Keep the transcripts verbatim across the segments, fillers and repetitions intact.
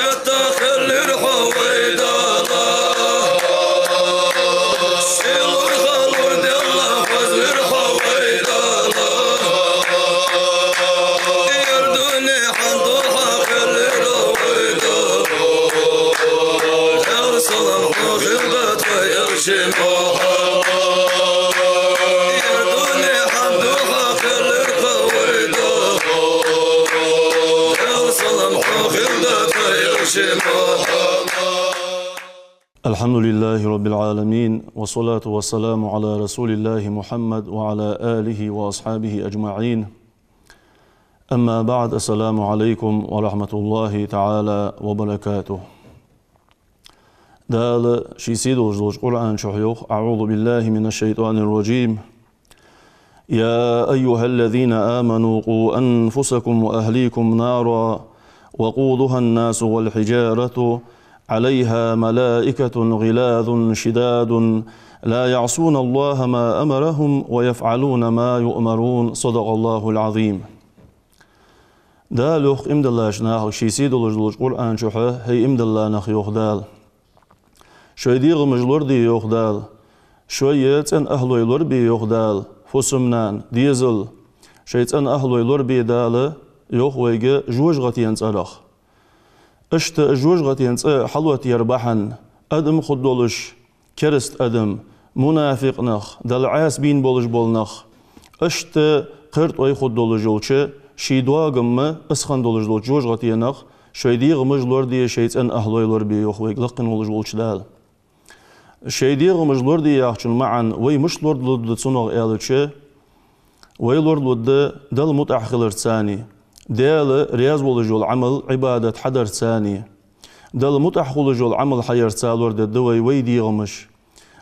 Ятта хиллар хьо вай Дала, сийлур-халур денна хозлар хьо вай Дала. Ер дунен хьан духьа хиллар хьо вай Дала. Даьла салам хьона хилда тха элча Мухьаммад. Ер дунен хьан духьа хиллар хьо вай Дала. Даьла салам хьона хилда тха элча Мухьаммад. الحمد لله رب العالمين، والصلاة والسلام على رسول الله محمد وعلى آله وأصحابه أجمعين. أما بعد، السلام عليكم ورحمة الله تعالى وبركاته. Дала ший сий долаш долча Къуръан чу йоах: أعوذ بالله من الشيطان الرجيم. يا أيها الذين آمنوا قوا أنفسكم وأهليكم نارا وقودها الناس والحجارة عليها ملائكة غلاظ شداد لا يعصون الله ما أمرهم ويفعلون ما يؤمرون. صدق الله العظيم. Дала йоах иман диллача нахага ший сий долаш долча Къуръан чу: хӀай иман дилла нах, йоах Дала, шоай дегӀамаш лораде, йоах Дала, шоай цӀен ахӀлой лорабе, йоах Дала, фусам-нана, дезал, шоай цӀен ахӀлой лорабе Дала, йоах вайга, жожагӀатен цӀерах. Иштта жожагӀатен цӀи хьалоттаяра бахьан адам хургдолаш, кераста адам, мунафикъ нах, Далла Ӏаса бийна болаш бола нах, иштта кхертӀой хургдолаш йолча, ший догам ма исхан долаш долча жожагӀатенах шоай дегӀамаш лораде, шоай цӀен ахӀлой лорабе, йоах вайга лакхвенна волаш волча Дала. Шоай дегӀамаш лораде яхачун маӀан вай мишта лоралургда цунах аьлча, вай лоралургда Далла мутӀахьа хиларца, Даьла раьза волаш йола Ӏамал, Ӏибадат хьадарца. Далла мутӀахьа хулаш йола Ӏамал хьаярца лорадергда вай вай дегӀамаш.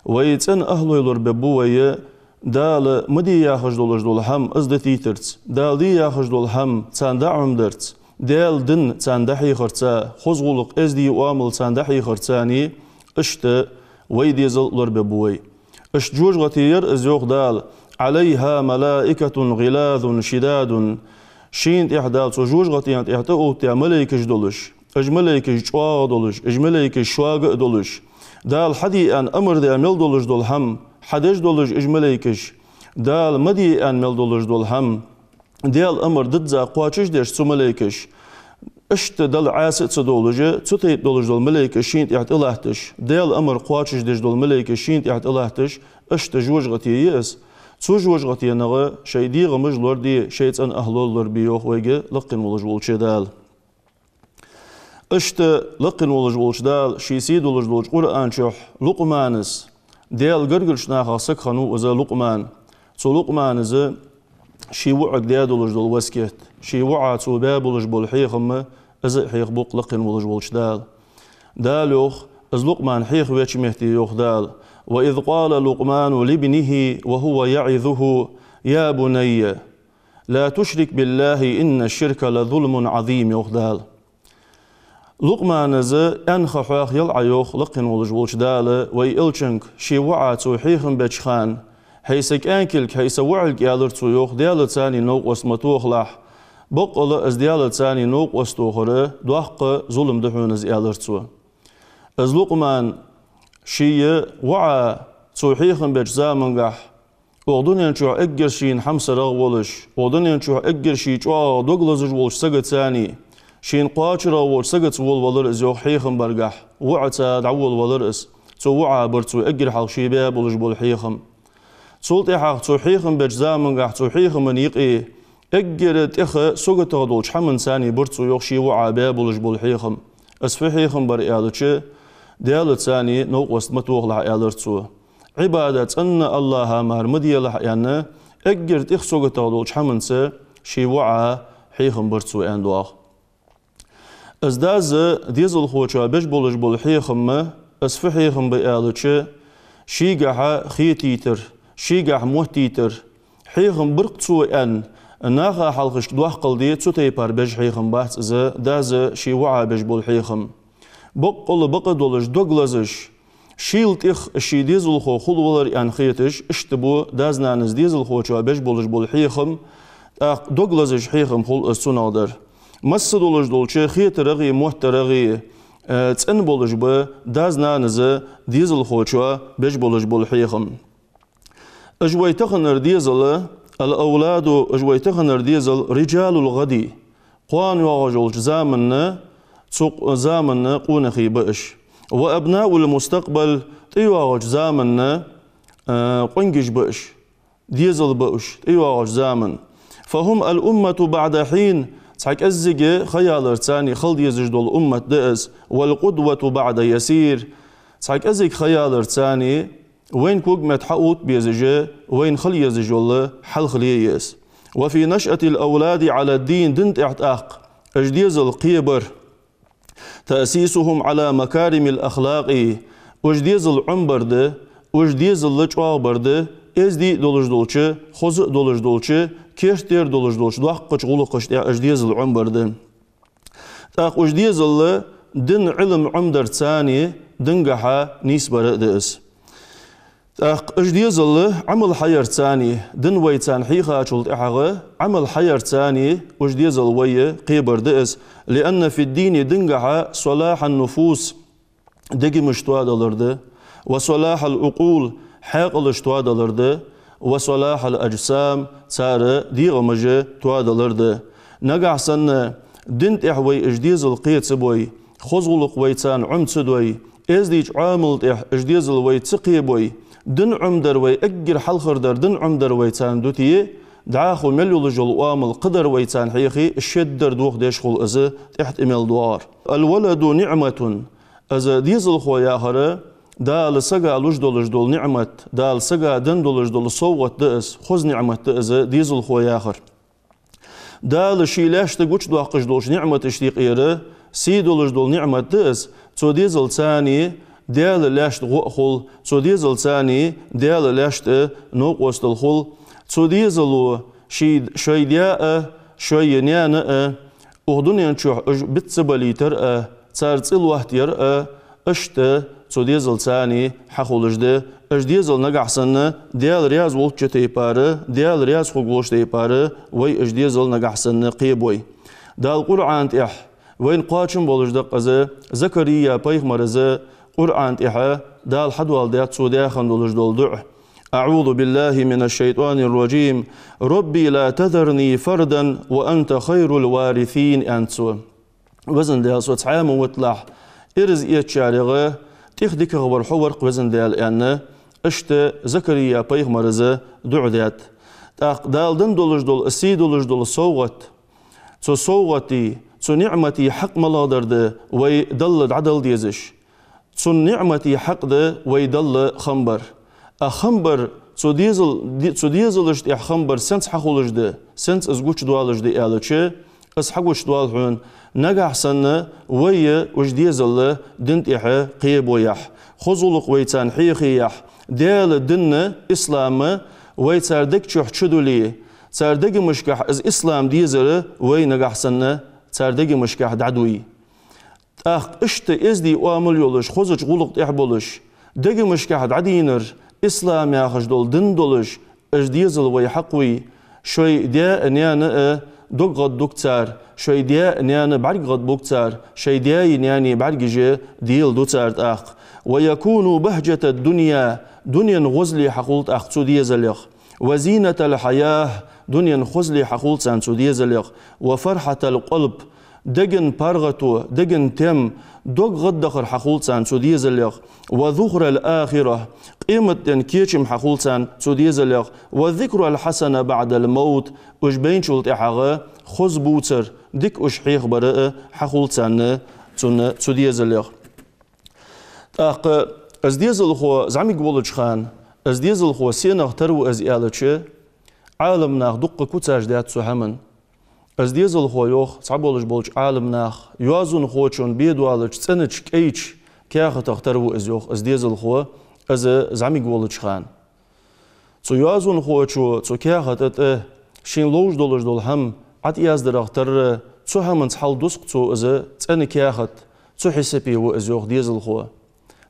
Вай цӀен ахӀлой лорабергба вай Дала ма де яхаш долаш дола хӀама из дитийтарца, Дала де яхаш дола хӀама царна дӀаӀомадарца, Даьла дин царна дӀахьехарца, хоза гӀулакх, эздий оамал царна дӀахьехарца, иштта вай дезал лорабергба вай. Иштта жожагӀате я из, йоах Дала: عليها ملائكة غلاظ شداد. Шийна тӀехьа Дала цу жожагӀатена тӀехьа тӀаоттаяь малайкаш долаш, уж малайкаш чӀоагӀа долаш, уж малайкаш шога а долаш, Дала хьаде аьнна амар даь мел долаш дола хӀама хьадеш долаш уж малайкаш, Дала ма де аьнна мел долаш дола хӀама Даьла амар дизза кхоачашдеш цу малайкаша, иштта Далла Ӏаса а ца довлаш, цу тайпа долаш дола малайкаш шийна тӀехьа тӀалатташ, Даьла амар кхоачашдеш дола малайкаш шийна тӀехьа тӀалатташ, иштта жожагӀате я из. Цу жожагӀатенах шоай дегӀамаш лораде, шоай цӀен ахӀлол лорабе, йоах вайга лакхвенна волаш волча Дала. Иштта лакхвенна волаш волча Дала ший сий долаш долча Къуръан чу Лукъманас, Даьла гаргарча нахах саг хиннав из Лукъман. Цу Лукъманас ший воӀага даь долаш дола васкет, ший воӀа цо баь болаш бола хьехам, из а хьехабу-кх лакхвенна волаш волча Дала. Дала йоах, из Лукъман хьехавеча метте йоах Дала: وإذ قال لقمان لابنه وهو يعظه يا بني لا تشرك بالله إن الشرك لظلم عظيم, йоах Дала. Лукъманас аьнна ха хьоахаяьй Ӏа, йоах лакхвенна волаш волча Дала вай элчанга, ший воӀа цо хьехам беча хана: хӀай са кӀаьнкилг, хӀай са воӀилг, аьлар цо, йоах, Даьлаца новкъост ма тохалахь. Баккъала из Даьлаца новкъост тохар доккха зулам да хьона из, аьлар цо. Из Лукъман ший воӀа цо хьехам беча замангахь, укх дунен чу эггара шийна хьамсарагӀа волаш, укх дунен чу эггара ший чӀоагӀагӀа дог лазаш волча сагаца, шийна кхоачарагӀа волча сагаца волавелар из, йоах, хьехам баргахь, воӀаца дӀаволавелар из. Цу воӀа бар цо эггара хьалха ший баь болаш бола хьехам. Цул тӀехьагӀа цо хьехам беча замангахь цу хьехама юкъе эггара тӀех саготагӀа долча хӀаманца бар цо, йоах, ший воӀа баь болаш бола хьехам. Из фу хьехам бар аьлча, Даьлаца новкъост ма тохалахь, аьлар цо. Ӏибадат цӀенна АллахӀа мара ма делахь, аьнна, эггара тӀех саготагӀа долча хӀаманца ший воӀа хьехам бар цо, аьнна, доагӀа. Из дас дезалхочоа беш болаш бола хьехам, из фу хьехам ба аьлча, шийгахьа хетийтар, шийгахьа моттийтар, хьехам бар-кх цо аьнна, наха хьалхашка доаккхал де, цу тайпара беш хьехам бац из дас ший воӀа беш бола хьехам. Баккъала бакъ долаш, дог лазаш, шийла тӀех ший дезалхо хулавелар аьнна хеташ, иштта ба дас-нанас дезалхочоа беш болаш бола хьехам, тӀаккха дог лазаш хьехам хул из цунах дар. Масса долаш долча хетарагӀи, моттарагӀи, э, цӀена болаш ба дас-нанас дезалхочоа беш болаш бола хьехам. Уж вай таханара дезал, الأولاد, уж вай таханара дезал رجال الغد, кхоана йоагӀаш йолча заманна, цу къ-, заманна къонахий ба уж. وأبناء المستقبل, тӀайоагӀача заманна, э, къонгаш ба уж. Дезал ба уж, тӀайоагӀача заман. فهم الأمة بعد حين, цхьа кӀеззига ха яларца царна хила дезаш дола уммат да из, والقدوة بعد يسير, цхьа кӀеззига ха яларца царна вайна ког метта хьаотта безаш, вайна хила езаш йола хьалхале я из. وفي نشأة الأولاد على الدين, дина тӀа тӀаккха уж дезал кхебар, تأسيسهم على مكارم الأخلاق, уж дезал Ӏомабар да, уж дезал чӀоагӀбар да, эздий а долаш долча, хоза а долаш долча, керттера долаш долча доккхача гӀулакхашта тӀа уж дезал Ӏомабар да. ТӀаккха уж дезал дина Ӏилма Ӏомадарца царна дингахьа нийсбар а да из. ТӀаккха уж дезал Ӏамал хьаярца царна, дин вай царна хьийхачул тӀехьагӀа Ӏамал хьаярца царна уж дезал вай кхебар да из, لأن في الدين, дингахьа, صلاح النفوس, дегамаш тоадалар да, وصلاح العقول, хьаькъалаш тоадалар да, وصلاح الأجسام, цар дегӀамаш тоадалар да. Нагахьа санна дина тӀа вай уж дезал кхе ца бой, хоза гӀулакх вай царна Ӏома ца дой, эздийча Ӏамала тӀа уж дезал вай ца кхебой, дин Ӏомадар вай эггара хьалхардар, дин Ӏомадар вай царна дуте, дӀахо мел йолаш йола Ӏамал кхадар вай царна хьехе, шедар дохадеш хул из тӀехьа тӀа мел доагӀар. الولد نعمة, из дезалхо яхар Дала сага луш долаш дола ниӀмат, Дала сага денна долаш дола совгӀат да из, хоза ниӀмат да из дезалхо яхар. Дала ший лаьшта гучадоаккхаш долча ниӀматашта юкъера сий долаш дола ниӀмат да из, цу дезалца царна Даьла лаьшта гӀо а хул, цу дезалца царна Даьла лаьшта новкъостал хул, цу дезало ший, шоай даь а, шоай наьна а, укх дунен чу уж бицца балийтар а, цар цӀи лоаттаяр а, иштта цу дезалца царна хьахулаш да. Уж дезал нагахьа санна Даьла раьза волча тайпара, Даьла раьза хургволча тайпара вай уж дезал нагахьа санна кхебой. Дала Къуръан тӀа вайна кхоачам болаш да-кх из, Закария пайхамара Къуръан тӀа Дала хьадоаладаьд цо даь хинна долаш дола дуӀа. أعوذ بالله من الشيطان الرجيم. رب لا تذرني فردا وأنت خير الوارثين, аьннад цо. Везан Даьла, со цхьаь ма виталахь, ираз эцачарех тӀех дикагӀвар хьо вар-кх, Везан Даьла, аьнна, иштта Закария пайхамара дуӀа даьд. ТӀаккха Дала денна долаш дола, сий долаш дола совгӀат, цу совгӀата, цу ниӀмата хьакъ малагӀдар да вай Далла дӀадала дезаш. Цу ниӀмата хьакъ да вай Далла хам бар. А хам бар, цу дезал-, де-, цу дезалашта тӀа хам бар сенца хьахулаш да, сенца из гучадоалаш да аьлча, из хьагучадоал хьона, нагахьа санна вай уж дезал дина тӀа кхебояхь, хоза гӀулакх вай царна хьехаеяхь, Даьла дин, ислам вай цар дега чу чудуле, цар дегамашка из ислам дезар вай нагахьа санна цар дегамашка дӀадуй. ТӀаккха иштта эздий Ӏамал йолаш, хозача гӀулакха тӀехьа болаш, дегамашка дӀадийнар, ислам яхаш дола дин долаш, уж дезал вай хьакхуй, шоай даь а, наьна а дог гӀаддуг цар, шоай даь а, наьна бӀарг гӀадбуг цар, шоай даьи наьнеи бӀаргаш а деладу цар тӀаккха. ويكونوا بهجة الدنيا, дунен гӀозале хьахул тӀаккха цу дезалех. وزينة الحياة, дунен хозале хьахул царна цу дезалех. وفرحة القلب, деган паргӀато, деган тем, дог гӀаддахар хьахул царна цу дезалех. وذخر الآخرة, къематден кечам хьахул царна цу дезалех. والذكرى الحسنة بعد الموت, уж байначул тӀехьагӀа хоза бувцар, дика уж хьехабар а хьахул царна цунна цу дезалех. ТӀаккха из дезалхо зӀамига волча хана, из дезалхо сенах тара ва из аьлча, Ӏаламнаха дуккха куцаш даьд цу хӀаман. Из дезалхо, йоах цхьаболаш болча Ӏаламнаха, йоазонхочун бе доалача цӀенача кӀайча каьхатах тара ва из, йоах, из дезалхо, из зӀамига волча хана. Цу йоазонхочо цу каьхата тӀа шийна ловш долаш дола хӀама ӀотӀаяздарах тара, цу хӀаманца хьалдус-кх цо из цӀена каьхат, цу хьисапе ва из, йоах, дезалхо.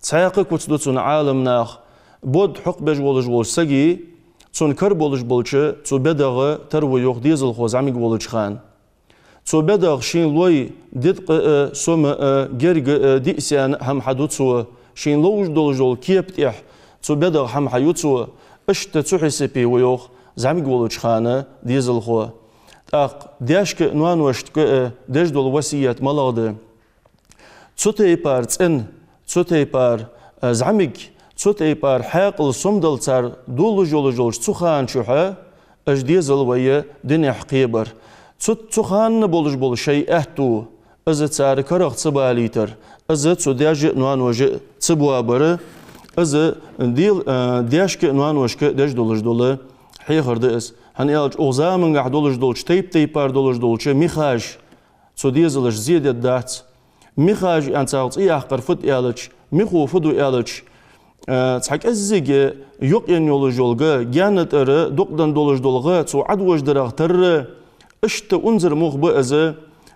Цхьаькха куц ду цунна Ӏаламнаха, бод хьокхабеш волаш волча сага, цун кара болаш болча цу бедагӀа тара ва, йоах, дезалхо зӀамига волча хана. Цу бедагӀа шийна лой диткъа а, сома а, герга а, диъ сена а хӀама хьаду цо, шийна ловш долаш дола кепа тӀехьа цу бедагӀа хӀама хьаю цо, иштта цу хьисапе ва йоах зӀамига волча хана дезалхо. ТӀаккха даьшка а, ноаношка а деш дола васкет малагӀа да? Цу тайпара цӀена, цу тайпара, а, зӀамига, цу тайпара хьаькъал сомадала цар долаш йолаш йолча цу хана чухьа, уж дезал вай динехьа кхебар. Цу, цу хана болаш бола шоай аьттув, из цар карах ца балийтар, из цу даьша а, ноаноша а ца боабар, из дел-, а, даьшка а, ноаношка а деш долаш дола хьехар да из. ХӀана аьлча, укх замангахь долаш долча, тайп-тайпара долаш долча мехаш цу дезалашта зе дергдац. Мехаш аьнна царга цӀи яккхар фуд аьлча, мехо фу ду аьлча, э, цхьа кӀеззига йокъаенна йолаш йола га, гаьна тӀара дукъдан долаш дола гӀа, цо Ӏодожадарах тарра, иштта унзара мух ба из,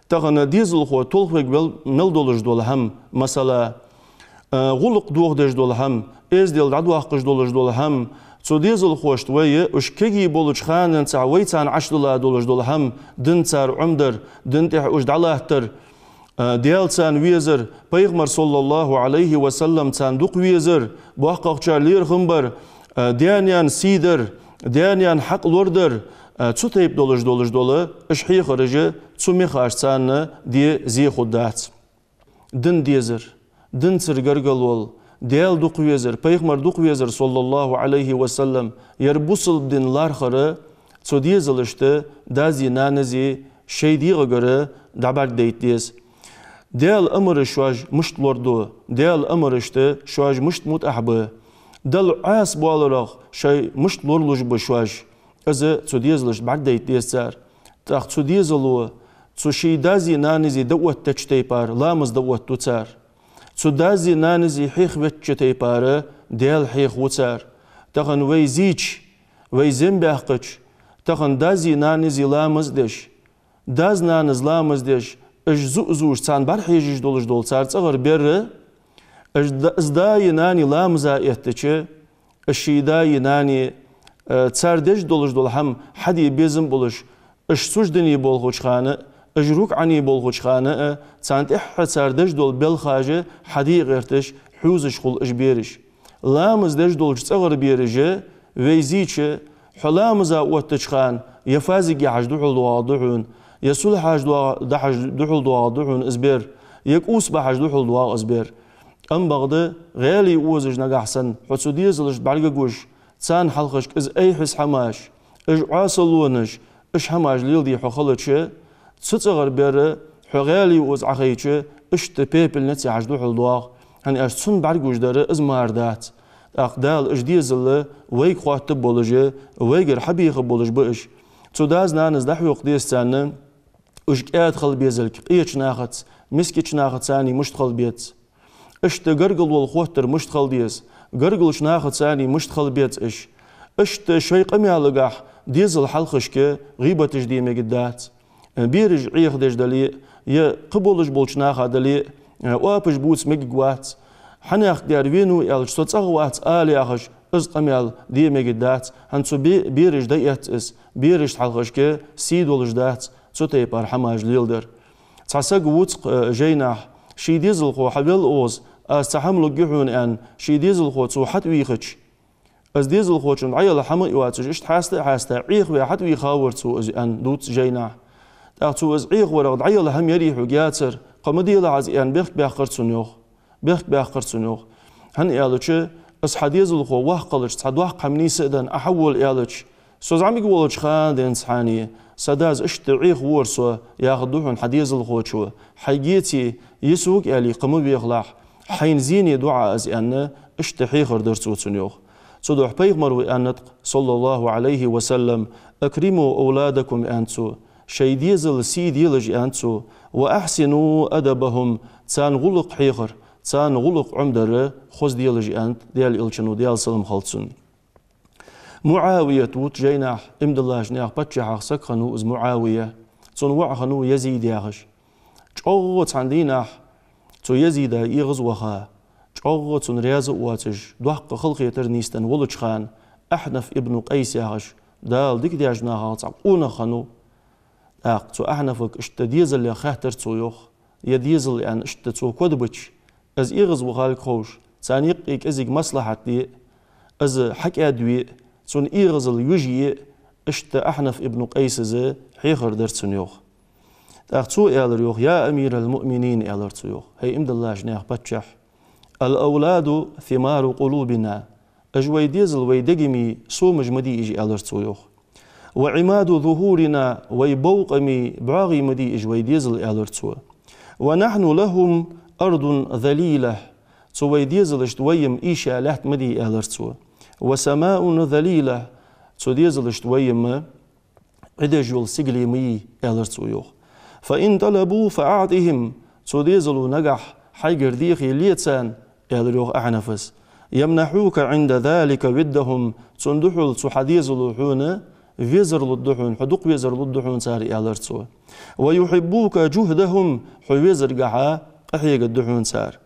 тахан дезалхо толхавергвар мел долаш дола хӀама, масала, э, гӀулакх дохадеш дола хӀама, эздел дӀадоаккхаш долаш дола хӀама, цу дезалхошта вай уж кегий болча хана денз вай царна Ӏочудилла долаш дола хӀама, дин цар Ӏомадар, дин тӀехьа уж дӀалаттар, э, Даьла царна везар, Пайхамар, саллаллахӀу Ӏалайхи ва саллам, царна дукха везар, боккхагӀчар лерхӀам бар, э, даь-наьна сий дар, даь-наьна хьакъ лорадар, э, цу тайпа долаш долаш дола уж хьехараш цу мехаш царна де зе хургдац. Дин дезар, динцара гаргало, Даьла дукха везар, Пайхамар дукха везар, саллаллахӀу Ӏалайхи ва саллам, ер бусалба дин лархӀар цу дезалашта даьзи-наьнази шоай дегӀагара дӀабӀаргадайта деза. Даьла амараш шоаш мишта лораду, Даьла амарашта шоаш мишта мутӀахьа ба, Далла Ӏаса баларах шоаш мишта лоралуш ба шоаш, из цу дезалашта бӀаргадайта деза цар. ТӀаккха цу дезало цу ший даьзи-наьнази дӀаоттача тайпара ламаз дӀаоттаду цар. Цу даьзи-наьнази хьехавеча тайпара Даьла хьехаву цар. Тахан вай зийча, вай зем баьккхача, тахан даьзи-наьнази ламаз деш, даьс-нанас ламаз деш, уж зу-зувш царна бӀарахьежаш долаш дола цар цӀагӀара бер, уж да-, из даи нанеи ламаза эттача, уж ший даи нанеи, э, цар деш долаш дола хӀама хьаде безам болаш, уж суждане болхача хана а, уж рукуӀе болхача хана а, царна тӀехьа цар деш дола белхаш хьаде гӀерташ, хьувзаш хул уж бераш. Ламаз деш долча цӀагӀара бераш, вай зийча, хьо ламаза оттача хана, е фазиге хьажа духьал доагӀаргда хьона, е сулхьаш доа-, дахьаш духьал доагӀаргда хьона из бер, е кӀувс бахьаш духьал доагӀа из бер. Ам бакъда гӀаьле озаш нагахь санна, хьо цу дезалашта бӀаргагуш, царна хьалхашка из айхьа из хӀамаш, уж Ӏоасалонаш, уж хӀамаш леладе хьо хилча, цу цӀагӀара бер хьо гӀаьле оза Ӏохайча, иштта пепельнице хьажа духьал доагӀа, хӀана аьлча цунна бӀаргагуш дар из мара дац. ТӀаккха Дала уж дезал вайга хоттаргболаш ба, вайгара хьабехаргболаш ба уж. Цу даьс-нанас дӀахьокха деза царна, уж кӀаьда хила безалга къеча нахаца, мискача нахаца царна мишта хила беза. Иштта гаргало хоттар мишта хила деза, гаргалча нахаца царна мишта хила беза уж. Иштта шоай къамаьлагахь дезала хьалхашка гӀийбаташ де мегаргдац. Бераш Ӏехадеш дале а, е кхыболаш болча наха дале а, оапаш бувца мегаргвац. Хьанехк дер венав аьлча, со цӀагӀа вац ала яхаш, из къамаьл де мегаргдац. ХӀанз цу бе-, бераш дӀаэц из, берашта хьалхашка сий долаш дац цу тайпара хӀамаш леладар. Цхьа саг вуц-кх, э, жайнахьа, ший дезалхо хьавел укхаза, аз цхьа хӀама лургья хьона, аьнна, ший дезалхо цо хьатӀавийхача, из дезалхочун дӀаяла хӀама а йоацаш, иштта хьаста а хьаста, Ӏехаваь хьатӀавийха вар цо из, аьнна, дувц жайнахьа. ТӀаккха цо из Ӏехаварах дӀаяла хӀама ярий хьога яцар, кхы ма делахь из, аьнна, бехк баьккхар цунна, йоах. Бехк баьккхар цунна, йоах. ХӀана аьлча, из хьа дезалхо воккха хилча, цхьа доккха хӀама нийса а даь, Ӏа хьавола аьлча, со зӀамига волча хана денз хьаний, са дас иштта Ӏехавора со, яхаргда хьона хьа дезалхочо, хьайгеце, йисвуг аьле, кхы ма вехалахь, хьайна зене ду Ӏа из, аьнна, иштта хьехар дар цо цунна, йоах. Цудухьа Пайхамара аьннад-кх, саллаллахӀу Ӏалайхи ва саллам: «أكرموا أولادكم», аьннад цо, шоай дезала сий делаш, аьннад цо, «وأحسنوا أدبهم», царна гӀулакх хьехар, царна гӀулакх Ӏомадар хоза делаш, аьннад Даьла Элчано, Даьла салам хилда цунна. МуӀавият вуц жайнахьа, иман диллача наьха паччахьех саг хиннав из МуӀавия. Цун воӀ хиннав Язид яхаш. ЧӀоагӀа цхьан дийнахьа цу Язида эгӀазваха, чӀоагӀа цунна раьза а воацаш, доккха халахетар нийсденна волча хана, Ахьнаф ибн Къайс яхаш, Дала дика даьча нахах цхьа къонах хиннав. ТӀаккха цу Ахьнафага иштта дезалех хаьттар цо, йоах, е дезал аьнна иштта цо кодбича, из эгӀазвахалга ховш, царна юкъе кӀезига маслахьат де, из хьакӀаьдве, цунна эгӀазал южае, иштта Ахьнаф ибн Къайсаз хьехар дар цунна, йоах. ТӀаккха цо аьлар, йоах: «يا أمير المؤمنين», аьлар цо, йоах, хӀай иман диллача наьха паччахь, «الأولاد ثمار قلوبنا». Уж вай дезал вай дегамий сомаш ма дий уж, аьлар цо, йоах. «وعماد ظهورنا», вай бовкъамий бӀоагӀий ма дий уж вай дезал, аьлар цо. «ونحن لهم أرض ذليلة». Цу вай дезалашта вай-м ийша лаьтта ма дий, аьлар цо. «وسماء ذليلة». Цу дезалашта вай-м Ӏи деш йола сигале ма йий, аьлар цо, йоах. «فإن طلبوا فأعطهم». Цу дезало нагахь хьайгара дехе ле царна, аьлар, йоах, Ахьнафас. «يمنحوك عند ذلك ودهم». Цунна духьал цу хьа дезало хьона везар лургда хьона, хьо дукха везар лургда хьона цар, аьлар цо. «ويحبوك جهدهم». Хьо везаргахьа къахьегаргда хьона цар.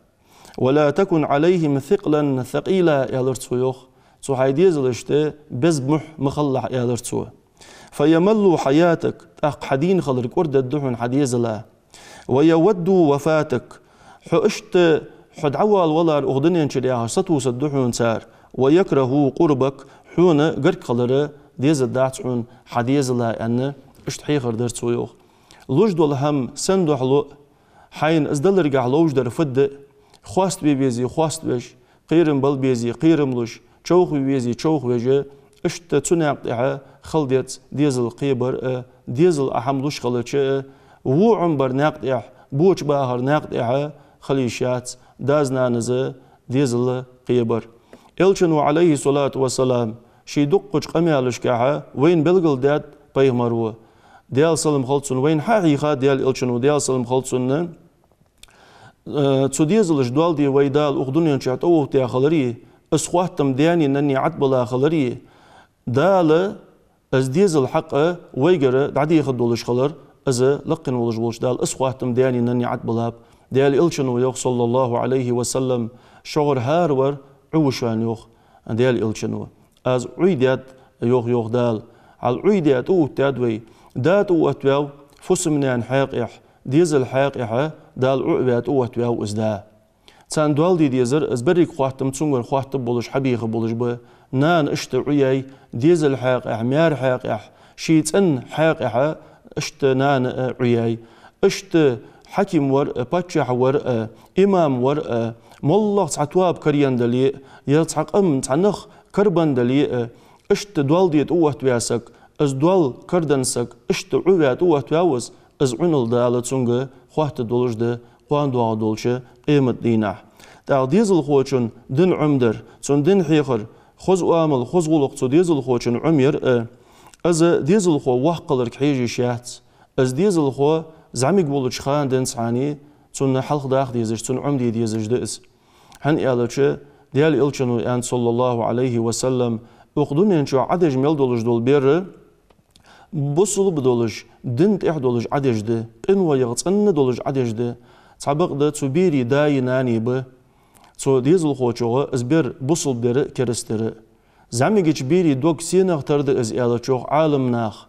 «ولا تكن عليهم ثقلا ثقيلا», аьлар цо, йоах. Цу хьай дезалашта беза мухь ма хилалахь, аьлар цо. «فيملوا حياتك», тӀаккха хьа дийна хилар кӀордадергда хьона хьа дезала. «ويودوا وفاتك», хьо иштта хьо дӀавала валар укх дунен чура яхаш сатувсаргда хьона цар. «ويكرهوا قربك», хьона гарга хилар дезаргдац хьона хьа дезала, аьнна, иштта хьехар дар цо, йоах. Луш дола хӀама сенна духьал а, хьайна из даларгахьа ловш дар фуд а, хоаставе везе хоаставеш, кхерам бала безе кхерам луш, човхаве везе човхавеш, иштта цу наькъа тӀехьа хила деза дезал кхебар а, дезал а хӀама луш хилча а, во Ӏомабара наькъа тӀехьа, боча бахара наькъа тӀехьа хила йиш яц дас-нанас дезал кхебар. Элчано, عليه الصلاة والسلام, ший дуккхача къамаьлашкахьа вайна белгалдаьд пайхамаро, Даьла салам хилда цунна, вайна хьахьийхад Даьла Элчано, Даьла салам хилда цунна, э, цу дезалашта доал де вай Дала укх дунен чу тӀаоттаяь хилари, из хоаттам даьни нанни Ӏатбала хилари, Дала из дезал хьакъ вайгара дӀадехаргдолаш хилар, из лакхе волаш волча Дала из хоаттам даьни нанни Ӏатбалаб. Даьла Элчано йоах, صلى الله عليه وسلم, шугӀар хӀаравар Ӏу ва шоана, йоах Даьла Элчано. Аз Ӏуйдаьд, йоах, йоах Дала. Хьал Ӏуйдаь тӀаоттадаьд вай. Да тӀаоттаваьв фусам-наьна хьакъехьа, дезала хьакъехьа, Дала Ӏу а ваь тӀаоттаваьв из да. Царна доал де дезар, из берриг хоаттам цунгара хоаттаргболаш, хьабехаргболаш ба. Нана иштта Ӏу яьй, дезала хьакъехьа, маьра хьакъехьа, ший цӀен хьакъехьа иштта нана а Ӏу яьй. Иштта хьаким вар а, паччахь вар а, имам вар а, моллагӀа цхьа тоаба караенна дале а, е цхьа къам, цхьа нах карабенна дале а, иштта доал де тӀаоттаваь саг, из доал караденна саг иштта Ӏу ваь тӀаоттаваьв из, из Ӏунал Дала цунга хоаттаргдолаш да кхоана доагӀаргдолча къематдийнахьа. ТӀаккха дезалхочун дин Ӏомадар, цун дин хьехар, хоза оамал, хоза гӀулакх цу дезалхочун Ӏомаяр а, из дезалхо воккха хиларга хьежа йиш яц. Из дезалхо зӀамига волча хана денз хьани цунна хьалхадаха дезаш, цунна Ӏомаде дезаш да из. ХӀана аьлча, Даьла Элчано аьннад, صلى الله عليه وسلم, укх дунен чу Ӏадеш мел долаш дола бер бусалба долаш, дина тӀехьа долаш Ӏадеш да, къинойх цӀена долаш Ӏадеш да. Цхьабакъда цу берий даи нанеи ба. Цу дезалхочох из бер бусалба бер а, кераста бер а. ЗӀамигача берий дог сенах тара да из аьлча, йоах Ӏаламнаха,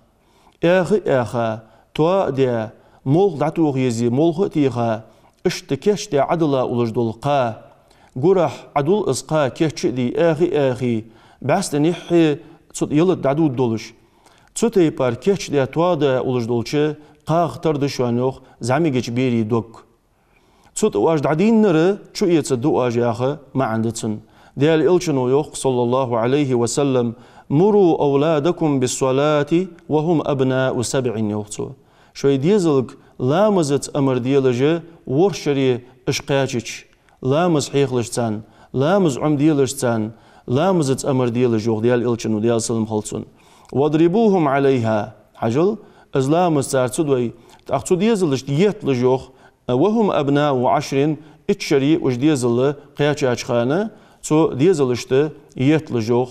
аьха а аьха, тоа а даь, молха дӀатоха езий, молха а теха, иштта кийчдаь Ӏодилла уллаш дола кха. Гурахьа Ӏодул из кха, кийч а дий, аьха а аьхий, бӀаьстенихье цу тӀа ялат дӀадувргдолаш. Цу тайпара кийчдаь, тоадаь уллаш долча кхах тара да шоана, йоах, зӀамигача берий дог. Цу тӀа оаш дӀадийннар чуэцаргда оаш яха маӀан да цун. Даьла Элчано йоах, صلى الله عليه وسلم: «مروا أولادكم بالصلاة وهم أبناء سبع», йоах цо. Шоай дезалга ламазаца амар делаш, ворхӀ шера уж кхаьчача, ламаз хьехалаш царна, ламаз Ӏомаделаш царна, ламазаца амар делаш, йоах Даьла Элчано, Даьла салам хилда цунна. «واضربوهم عليها». Хьажал, из ламаз цар ца дой, тӀаккха цу дезалашта етталаш, йоах, «وهم أبناء عشر», итт шера уж дезал кхаьчача хана, цу дезалашта етталаш, йоах,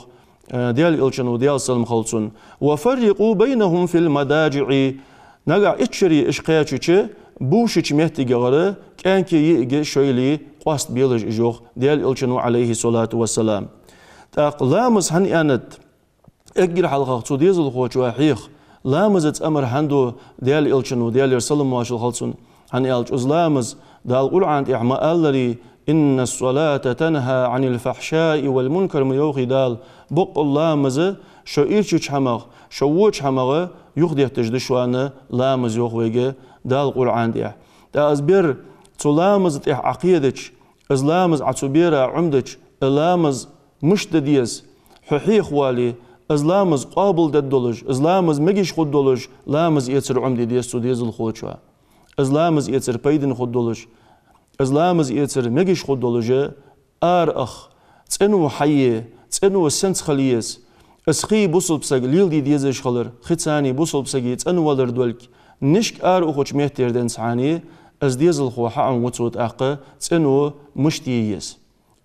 Даьла Элчано, Даьла салам хилда цунна. «وفرقوا بينهم في المضاجع». Нагахь итт шера уж кхаьчача, бувшача моттигагара кӀаьнки йиӀиги шоайла къоастабелаш уж, йоах Даьла Элчано, عليه الصلاة والسلام. ТӀаккха ламаз хӀана аьннад? Эггара хьалхагӀа цу дезалхочоа хьеха, Ламазаца амар хӀана ду Даьла Элчано, Даьлера салам-моаршал хилда цунна? ХӀана аьлча из ламаз, Дала Къуръан тӀа ма аллара: «إن الصلاة تنهى عن الفحشاء والمنكر», ма йоахий Дала. Боккъал ламаз шо ирчача хӀамах, шо воча хӀамах юхадетташ да шоана ламаз, йоах вайга Дала Къуръан тӀа. ТӀаккха из бер цу ламаза тӀа Ӏа кхедача, из ламаз Ӏа цу бера Ӏомадича, из ламаз мишта де деза, хьо хьехавале, из ламаз къоабалдергдолаш, из ламаз мегаш хургдолаш ламаз эцар Ӏомаде деза цу дезалхочоа. Из ламаз эцар пайдана хургдолаш, из ламаз эцар мегаш хургдолаш, ара ах, цӀено хьае, цӀено сенца хила еза. Из хий бусалба саг леладе дезаш хилар, хи цани бусалба сага цӀенвалар долга, нишка ара ухача меттера денз хьани, из дезалхо хьаӀомаву цо тӀаккха цӀено мишта е еза.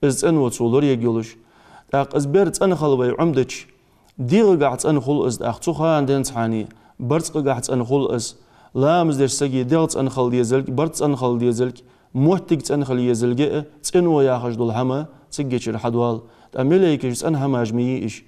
Из цӀено цо лораергйолаш. ТӀаккха из бер цӀена хила вай Ӏомадича, дегӀагахьа цӀена хул из тӀаккха цу хана денз хьани, барзкъагахьа цӀена хул из. Ламаз деш сага дегӀ цӀена хила дезалга, барзкъа цӀена хила дезалга, моттиг цӀена хила езалга а цӀено яхаш дола хӀама циггачара хьадоал. ТӀаккха малейкаш цӀена хӀамаш ма йий уж.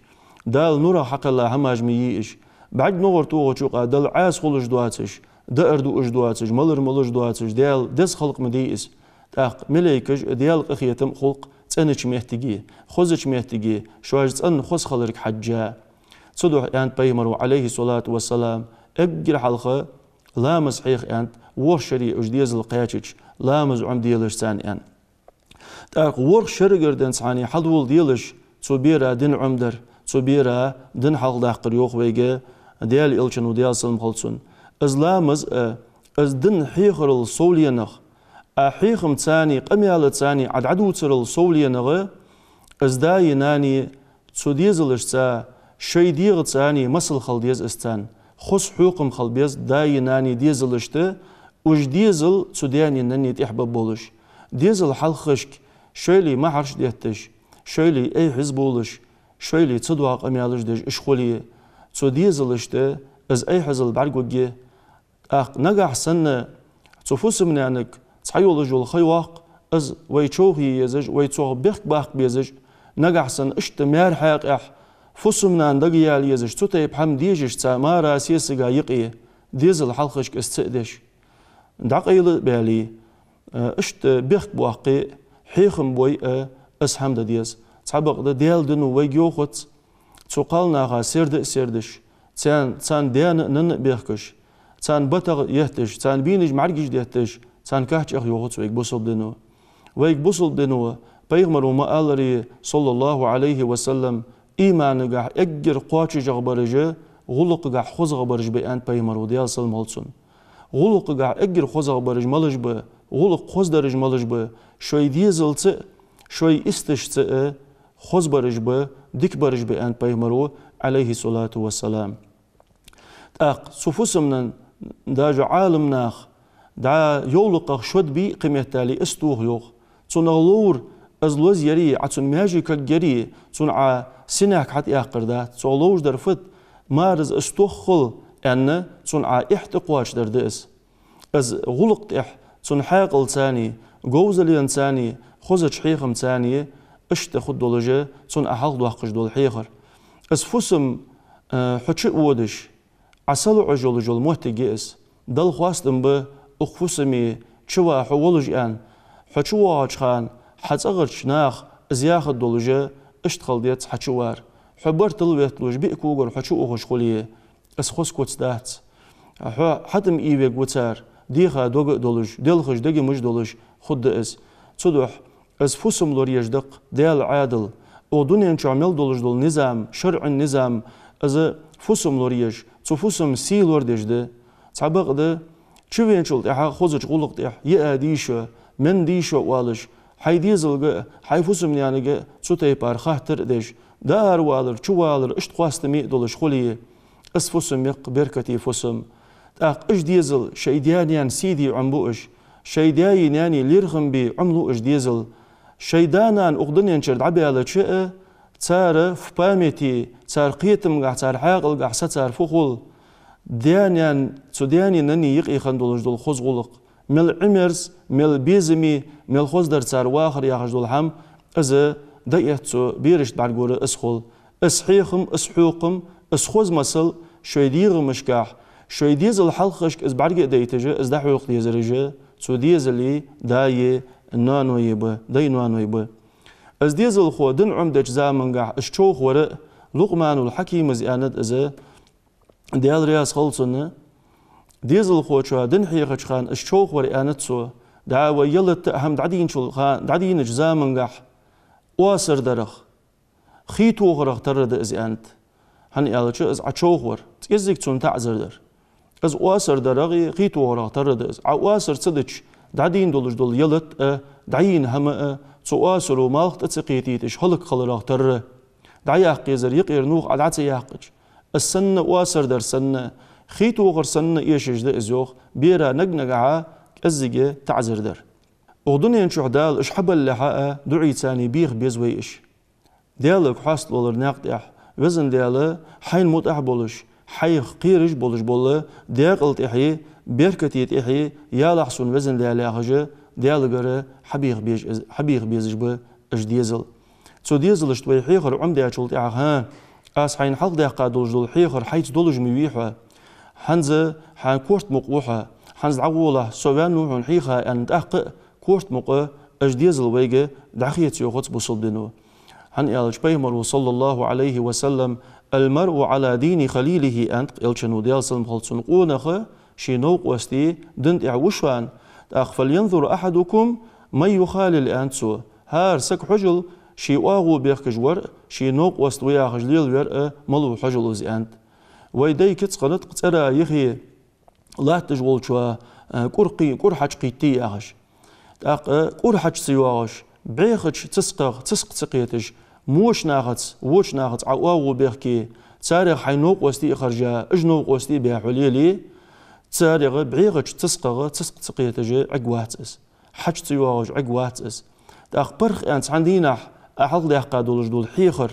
Дала нурах хьакхелла хӀамаш ма йий уж. БӀарг ногӀар тохача юкъа Далла Ӏаса хулаш доацаш, даар дуаш доацаш, малар молаш доацаш, Даьла деза халкъ ма дий из. ТӀаккха малейкаш а Даьла къахетам а хул-кх цӀенача моттиге, хозача моттиге, шоаш цӀена хоза хиларга хьежжа. Цудухьа аьннад пайхамаро, Ӏалайхи ссалату вассалам, эггара хьалха ламаз хьеха аьннад, ворхӀ шера уж дезал кхаьчача, ламаз Ӏомаделаш царна аьнна. ТӀаккха ворхӀ шерагара денз хьани хьадоладелаш цу бера дин Ӏомадар, цу бера дин хьалхадаккхар, йоах вайга Даьла Элчано, Даьла салам хилда цунна. Из ламаз а, из дин хьехарал совленах, Ӏа хьехамцани къамаьлацани Ӏа дӀадувцарал совленагӀа, из даи нанеи цу дезалашца, шоай дегӀацани масал хила деза из царна. Хоза хьехам хила беза даи нанеи дезалашта, уж дезал цу даьнеи наннеи тӀехьа ба болаш. Дезал хьалхашка шоайла маьхьараш детташ, шоайла эхь-хьиз болаш, шоайла ца доагӀа къамаьлаш деш уж хуле, цу дезалашта из эхь-хьизал бӀаргагургья. ТӀаккха нагахьа санна цу фусам-наьнага цхьайола йола ха йоаккх, из вай човхае езаш, вай цох бехк баккха безаш, нагахьа санна иштта маьра хьакъехьа фусам-нана дагаяла езаш, цу тайпа хӀама дезаш цхьа мара сесага юкъе, дезал хьалхашка из ца а деш, дӀакъайла а баьле, э, иштта бехк боаккхе, хьехам бой а, из хӀама де деза. Цхьабакъда Даьла дино вайга йоахац, цу кхалнаха серда а сердаш, царна, царна даьна а нанна а бехкаш, царна батагӀа етташ, царна бийнаш мӀаргаш детташ, царна качча эха йоахац вайга бусалба дино. Вайга бусалба дино, пайхамаро ма аллара, саллаллахӀу Ӏалайхи ва саллам, иманагахьа эггара кхоачашагӀа бараш, гӀулакхагахьа хозагӀа бараш ба аьннад пайхамаро, Даьла салам хилда цунна. ГӀулакхагахьа эггара хозагӀа бараш малаш ба, гӀулакх хоза дараш малаш ба, шоай дезалца а, шоай исташца а хоза бараш ба, дика бараш ба аьннад пайхамаро, Ӏалайхи ссалату вассалам. ТӀаккха цу фусамнан даже Ӏаламнаха дӀа йовлакхах шод бий кхыметтел из тоха йоах. Цунах ловр из лоза яри, Ӏа цун маьже кагъяри, цунна Ӏа синек хьатӀаяккхар дац. Цох ловш дар фуд, мара из тоххал аьнна, цунна Ӏа эхь тӀакхоачадар да из. Из гӀулакх тӀехь, цун хьаькъалцани, говзалленцани, хозача хьехамцани, иштта хургдолаш а цунна Ӏа хьалхадоаккхаш дола хьехар. Из фусам, э, хьо чу а водаш, Ӏа салоӀаш йолаш йола моттиг я из. Далла хоастам ба укх фусаме чува хьо волаш аьнна. Хьо чувоагӀача хана хьа цӀагӀарча наха из яхаргдолаш а иштта хила деза хьа чувар. Хьо бартал ветталуш биъ когара хьо чуухаш хуле, из хоза куц дац. Хьо хьатӀам ийвергва цар, деха дог а долаш, делхаш дегамаш а долаш хургда из. Цудухьа из фусам лораеш да-кх Даьла Ӏаьдал. Укх дунен чу мел долаш дола низам, шарӀан низам, из фусам лораеш, цу фусам сий лорадеш да. Цхьабакъда, чувеначул тӀехьагӀа хозача гӀулакх тӀехь яа дийша, мен дийша оалаш, хьай дезалга а, хьай фусам-наьнага а цу тайпара хаттар а деш, даар валар, чувалар иштта хоастаме а долаш хуле, из фусам я-кх беркате фусам. ТӀаккха уж дезал шоай даь-наьна сий де Ӏомабу уж, шоай даьи наьнеи лерхӀам бе Ӏомалу уж дезал. Шоай да-нана укх дунен чура дӀабаьлча а, цар в памяти, цар кхетамгахь, цар хьаькъалгахь сацар фу хул? Даь-наьна, цу даьнеи наннеи юкъе хинна долаш дола хоза гӀулакх. Мел Ӏимерза, мел безаме, мел хоза дар цар вахар яхаш дола хӀама, из дӀаэтта цу берашта бӀаргагура из хул. Из хьехам, из хьехам, из хоза масал шоай дегӀамашкахь, шоай дезала хьалхашка из бӀарга а дайташ, из дӀахьокха дезараш, цу дезала даи ноаной ба, даи ноаной ба. Из дезалхо дин Ӏомадеча замангахь из човхавар а, Лукъманул Хьакима из аьннад из, Даьла раьза хилва цунна, дезалхочоа дин хьехача хана из човхавар, аьннад цо, дӀа вай ялат а хӀама дӀадийначул ха-, дӀадийнача замангахь оасар дарах, хий тохарах тара да из, аьннад. ХӀана аьлча из Ӏа човхавар, цкъаззига цунна таӀазар дар. Из оасар дарах а, хий тохарах тара да из. Ӏа оасар ца дича, дӀадийна долаш дола ялат а, дӀайийна хӀама а, цу оасаро малх тӀа ца кхетийташ, хӀалакхиларах тара. ДӀаяккха езар юкъера нувх Ӏа дӀа ца яьккхача. Из санна оасар дар санна, хий тохар санна эшаш да из, йоах, бера наг-нагахьа кӀеззига таӀазар дар. Укх дунен чухь Дала уж хьабалалехьа а, дуӀийцани беха беза вай уж. Даьлага хьаставалар наькъа тӀа, Везан Даьла, Хьайна мутӀахь болаш, Хьайх кхераш болаш бола даькъала тӀехьеи беркате тӀехьеи ялахь сона, Везан Даьла, яхаш, Даьлагара хьабеха безаш, хьабеха безаш ба уж дезал. Цу дезалашта вай хьехар Ӏомадаьчул тӀехьагӀа, хӀа, аз Хьайна хьалхадаьккха долаш дола хьехар Хьайца долаш ма вий хьо. ХӀанз хьа корта мукъа ва хьо, хӀанз дӀагӀолахь, со ваьннав хьона хьеха, аьнна, тӀаккха а корта мукъа уж дезал вайга дӀахеца йоахац бусалба дино. ХӀана аьлча Пайхамаро, صلى الله عليه وسلم, «المرء على دين خليله», аьннад-кх Элчано, Даьла салам хилда цунна, къонах ший новкъостий дина тӀа ва шоана, тӀаккха «فلينظر أحدكم من يخالل», аьннад цо. ХӀара саг хьожалва, ший оагӀув бехкаш вар а, ший новкъост ва яхаш лелавар а малав хьожалва из, аьннад. Вай дай кица хиннад-кх цӀера, юхе латташ волчоа, э, кӀур кхий-, кӀур хьаж кхийтте яхаш. ТӀаккха кӀур хьаж ца йоагӀаш, бӀехача цисках циск ца кхеташ, воча нахаца, воча нахаца Ӏа оагӀув бехке, царех хьай новкъостий а харжа, уж новкъостий а баь хьо леле, царех бӀехача цисках циск ца кхеташ Ӏергвац из. Хьаж ца йоагӀаш Ӏергвац из. ТӀаккха паргӀата цхьан дийнахьа Ӏа хьалхадаьккха долаш дола хьехар,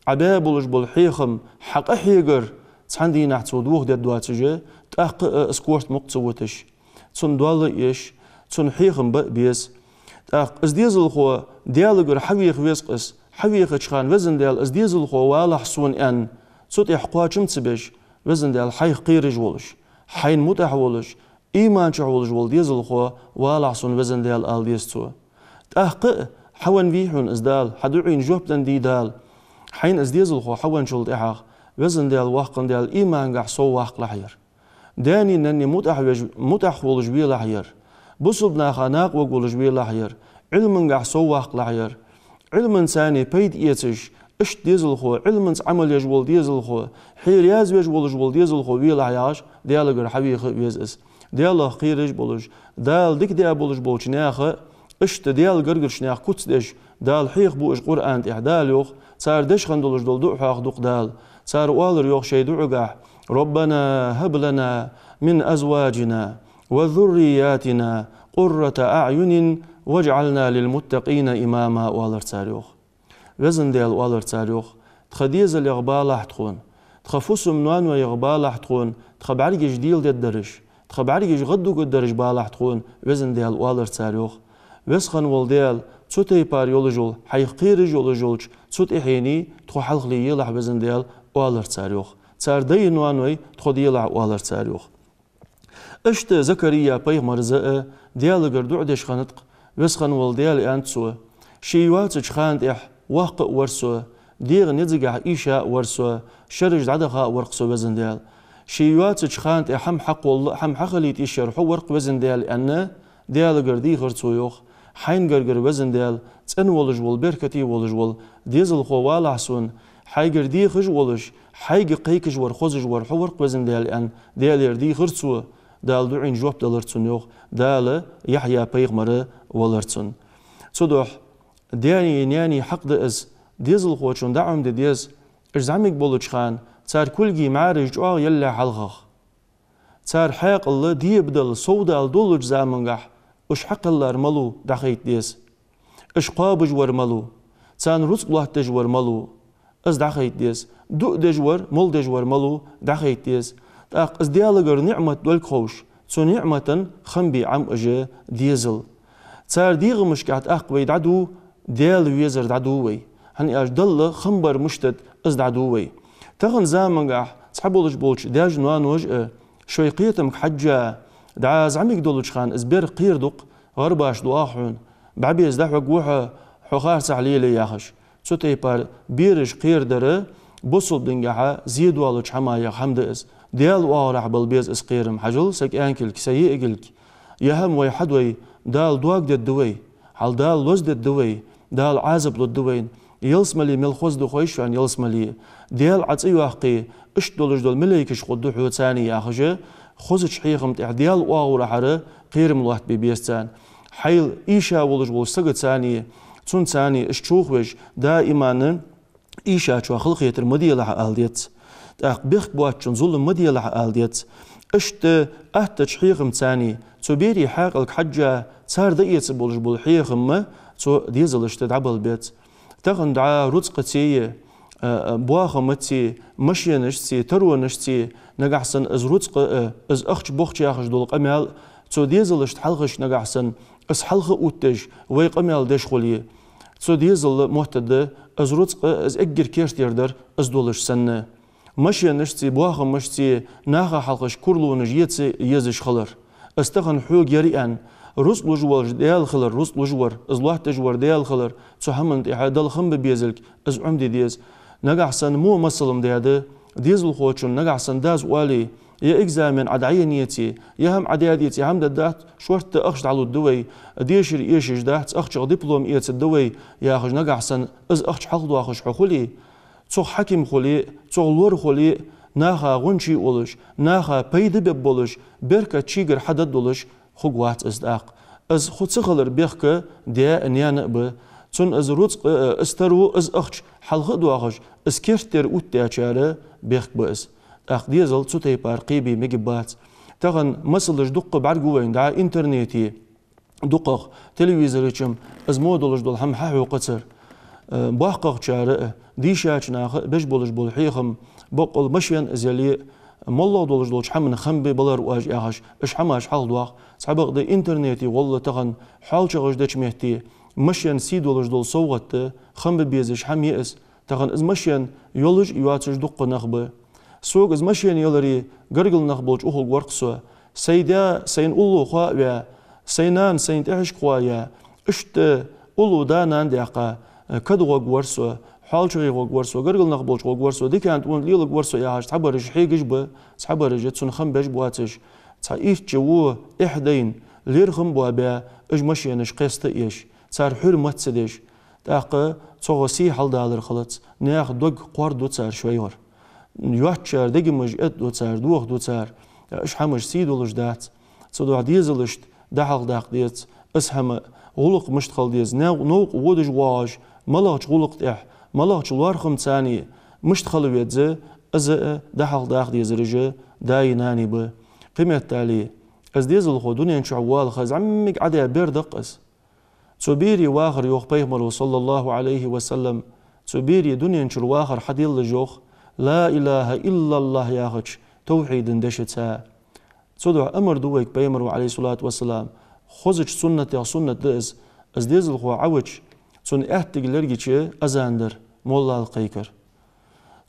Ӏа баь болаш бола хьехам, хьа къахьегар цхьан дийнахьа цо дохадергдоацаш, тӀаккха а из корта мукъа ца вуташ, цунна доал а еш, цунна хьехам бе а беза. ТӀаккха из дезалхо Даьлагара хьавеха веза-кх из, хьавехача хана, Везан Даьла, из дезалхо валахь сона, аьнна, цу тӀа кхоачам ца беш, Везан Даьла, Хьайх кхераш волаш, Хьайна мутӀахь волаш, иман чу волаш вола дезалхо валахь сона, Везан Даьла, ала деза цо. ТӀаккха а хьавенна вий хьона из Дала, хьа дуӀайна жоп денна дий Дала. Хьайна из дезалхо хьавенначул тӀехьагӀа, Везан Даьла, Воккха Даьла, имангахь сов ваккхалахь ер. Даьнеи наннеи мутӀахь веш-, мутӀахь волаш велахь ер. Бусалба наха накъаварг волаш велахь ер. Ӏилмангахь сов ваккхалахь ер. Ӏилманцани пайда эцаш, иштта дезалхо, Ӏилманца Ӏамал еш вола дезалхо, Хье раьза веш волаш вола дезалхо велахь яхаш, Даьлагара хьавеха а веза из. Даьлах кхераш болаш, Дала дика даь болаш болча наьха, иштта Даьла гаргарча наьха куц деш, Дала хьехабу уж Къуръан тӀа, Дала йоах, цар деш хинна долаш дола дуӀа хьоахаду-кх Дала. Цар оалар йоах шоай дуӀагахь: «ربنا هب لنا من أزواجنا وذرياتنا قرة أعين واجعلنا للمتقين إماما», оалар цар йоах. Везан Даьла, оалар цар йоах, тха дезалех балахь тхона, тха фусам-ноанойх балахь тхона, тха бӀаргаш деладергдараш, тха бӀаргаш гӀаддугаргдараш балахь тхона, Везан Даьла, оалар цар йоах. Веза хинна вола Даьла, цу тайпара йолаш йола, Хьайх кхераш йолаш йолча цу тӀехьенеи тхо хьалхале елахь, Везан Даьла, оалар цар йоах. Цар даьи ноаной тхо делахь, оалар цар йоах. Иштта Закария пайхамара а Даьлагара дуӀа деш хиннад-кх, Веза хинна вола Даьла, аьннад цо, ше йоацача хана тӀа воккха а вар со, дегӀа низагахь ийша а вар со, шераш дӀадаха а вар-кх со, Везан Даьла. Ше йоацача хана тӀа хӀама хьакхолла, хӀама хьахилийта йиш яр Хьо вар-кх, Везан Даьла, аьнна, Даьлагара дийхар цо, йоах. Хьайна гаргара, Везан Даьла, цӀена волаш вола, беркате волаш вола дезалхо валахь сона, Хьайгара дехаш а волаш, Хьайга кхайкаш вар, хозаш вар Хьо вар-кх, Везан Даьла, аьнна, Даьлагара дийхар цо. Дала дуӀайна жоп далар цунна, йоах. Дала Яхья пайхамар валар цунна. Цудухьа даьнеи наьнеи хьакъ да из, дезалхочун дӀаӀомаде деза. Уж зӀамига болча хана, цар кулгий мӀараш чӀоагӀа ялале хьалхагӀа, цар хьаькъал дебадала, совдала долалуча замангахь уж хьакхеллар малув дӀахайта деза. Уж кхоабаш вар малув, царна рузкъ лоаттадеш вар малув, из дӀахайта деза. Дуа деш вар, мол деш вар малув дӀахайта деза. ТӀаккха из Даьлагара ниӀмат долга ховш, цу ниӀмата хам бе Ӏомаде уж дезал. Цар дегӀамашкахь тӀаккха вай дӀадув, Даьла везар дӀадув вай. ХӀана аьлча Далла хам бар мишта да, из дӀадув вай. Тахан замангахь Цхьаболаш болча даьша-ноаноша а шоай кхетамга хьежжа, дӀа зӀамига долча хана из бер кхера дукха, гӀарбаш дуах хьона, бӀабеза дӀахьоргва хьо, хьо харцахьа лелае яхаш. Цу тайпара бераш кхерадар бусалба динагахьа зе доаллача хӀамаех хӀама да из. Даьла оагӀорахьа бала беза из кхерам. Хьажал са кӀаьнкилг, са йиӀигалг. Ер хӀама вай хьадой, Дала дог дергда вай, хьал Дала лозадергда вай, Дала Ӏазап лургда вайна. Ялсмале мел хоза да хой шоана, ялсмале. Даьла Ӏа цӀи йоаккхе, иштта долаш дола малейкаш хургда хьоца, яхаш, хозача хьехама тӀа Даьла оагӀорахьара кхерам лоаттабе беза царна. Хьайл ийша волаш волча сагаца, цунца из чувхавеш, даиман ийшачоа халахетар ма делахь ала деза. ТӀаккха бехк боацачунна зулам ма делахь ала деза. Иштта аттача хьехамца, цу берий хьаькъалга хьежжа, цар дӀаэца болаш бола хьехам цу дезалашта дӀабала беза. Тахан дӀа рузкъацеи, а, а, боахамацеи, машенашцеи, таронашцеи, нагахьа санна из рузкъа а, из ахча-бохча яхаш дола къамаьл, цу дезалашта хьалхашка нагахьа санна из хьалха а оттадеш, вай къамаьл деш хуле, цу дезала моттаргда из рузкъа, из эггара керттера дар из долаш санна. Машенашцеи, боахамашцеи наха хьалхашка куралонаш еца езаш хилар. Из тахан хьога яр аьнна, рузкъа луш волаш Даьла хилар, рузкъа луш вар, из лоаттадеш вар Даьла хилар, цу хӀаман тӀехьа Далла хам бе безалга из Ӏомаде деза. Нагахьа санна во масал ма даьда, дезалхочунна нагахьа санна дас оале, ер экзамен Ӏа дӀаенна еце, ер хӀама Ӏа даьдеце, хӀама дергдац, шортта ахча дӀалургда вай, дешар эшаш дац, ахчах диплом эцаргда вай, яхаш, нагахьа санна из ахча хьалхадоахаш хьо хуле, цох хьаким хуле, цох лор хуле, наха гӀончий улаш, наха пайда бергболаш, беркат шийгара хьадаргдолаш хургвац из тӀаккха. Из хӀу ца хилар бехк даь а, наьна а ба. Цунна из рузкъа а, из таро, из ахча хьалха а доахаш, из керттера оттадаьчар бехк ба из. ТӀаккха дезал цу тайпара кхебе мегаш бац. Тахан масалаш дукха бӀаргагу вайна, дӀа интернете, дукхагӀа телевизора чу-м из мо долаш дола хӀама хьахьокхацар. Э, боккхагӀчар а, дийшача наха а беш болаш бола хьехам, боккъал машен а, зеле а, моллагӀа долаш долча хӀаман хам бе балар оаш яхаш, уж хӀамаш хьалхадоах. Цхьабакъда интернете гӀолла тахан хьоалчагӀаш деча метте машен сий долаш дола совгӀат да, хам бе безаш хӀама я из. Тахан из машен йолаш а йоацаш дукха нах ба. Сога из машен яларе гаргара нах болча ухаргвар-кх со. Сай даь сайна уллув хоаваь, сай нана сайна тӀехьашка хоаяь, иштта уллув да-нана даьккха, кадгӀоргвар со, хьоалчагӀе гӀоргвар со, гаргара нах болча гӀоргвар со, дикан тӀа лелагвар со яхаш, цхьабараш хьегаш ба, цхьабараш цунна хам беш боацаш, цхьа итт шу во эхь дайна, лерхӀам боабаь, уж машенаш кхеста а еш, цар хьурмат ца деш, тӀаккха цох сий хьалдалар хилац, наьха дог кхоаргду цар шоайгара. Йоацачар дегамаш эттаду цар, дохаду цар, уж хӀамаш сий долаш дац. Цудухьа дезалашта дӀахьалхадаккха деза из хӀама, гӀулакх мишта хила деза, нов-, новкъа водаш воагӀаш, малагӀча гӀулакха тӀехьа, малагӀча лоархӀамца мишта хила веза, из а дӀахьалхадаккха дезараш даи нанеи ба. Кхыметтел, из дезалхо дунен чу воаллаш зӀамига Ӏадаь бер да-кх из. Цу берий вахар, йоах Пайхамаро, صلى الله عليه وسلم, цу берий дунен чура вахар хьаделлаш, йоах, لا إله إلا الله яхача тавхьида дешаца. Цудухьа амар ду вайга Пайхамаро, عليه الصلاة والسلام, хозача суннатех суннат да из, из дезалхо Ӏаваьча, цунна аьттиг лергача азан дар, моллал кхайкар.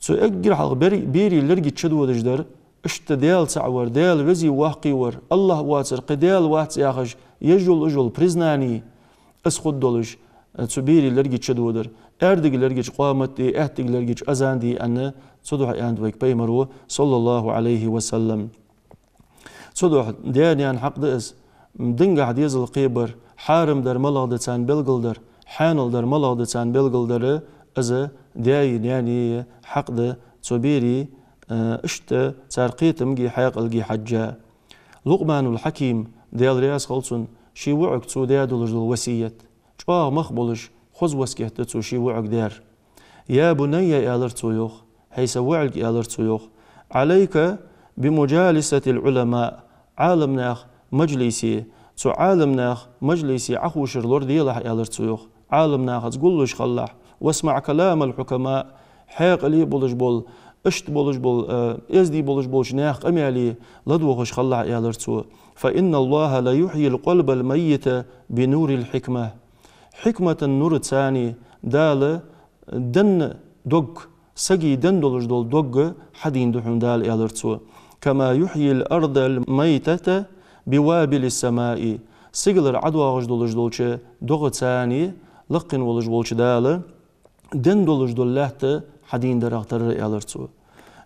Цу эггара хьалха бер-, берий лергача чудодаш дар, иштта Даьла цаӀ вар, Даьла веза-воккха вар, АллахӀ воацар кхы Даьла вац яхаш, еш йола уж йола признани, из хургдолаш, цу берий лергача чудодар, аьрдиг лергача къамат де, аьттиг лергача азан де аьнна, цудухьа аьннад вайга Пайхамаро, صلى الله عليه وسلم. Цудухьа даь-наьна хьакъ да из, динагахьа дезал кхебар, хьарам дар малагӀа да царна белгалдар, хьанал дар малагӀа да царна белгалдар, из даьи наьнеи хьакъ да цу берий, э, иштта цар кхетамгеи хьаькъалгеи хьежжа. Лукъманул Хьаким, Даьла раьза хилва цунна, ший воӀага цо даь долаш дола васкет. ЧӀоагӀа мах болаш, хоза васкет да цо ший воӀага даьр. «يا بني», аьлар цо, йоах, хӀай са воӀелга, аьлар цо, йоах, «عليك بمجالسة العلماء», Ӏаламнаьха мажлисе, цу Ӏаламнаьха мажлисе Ӏоховшар лораделахь, аьлар цо, йоах. Ӏаламнахаца гуллуш хилалахь, «واسمع كلام الحكماء», хьаькъале болаш бола, иштта болаш бола, э, эздий болаш болча наьха къамаьле ладувгӀаш хилалахь, аьлар цо. «فإن الله ليحيي القلب الميت بنور الحكمة». Хьикмата нураца Дала денна дог, Сага денна долаш дола дог хьадийна да хьона Дала, аьлар цо. كما يحيي الأرض الميتة بوابل السماء. Сигалара ӀодоагӀаш долаш долча догӀаца, лакхе волаш волча Дала денна долаш дола лаьтта хьадийна дарах тарра, аьлар цо.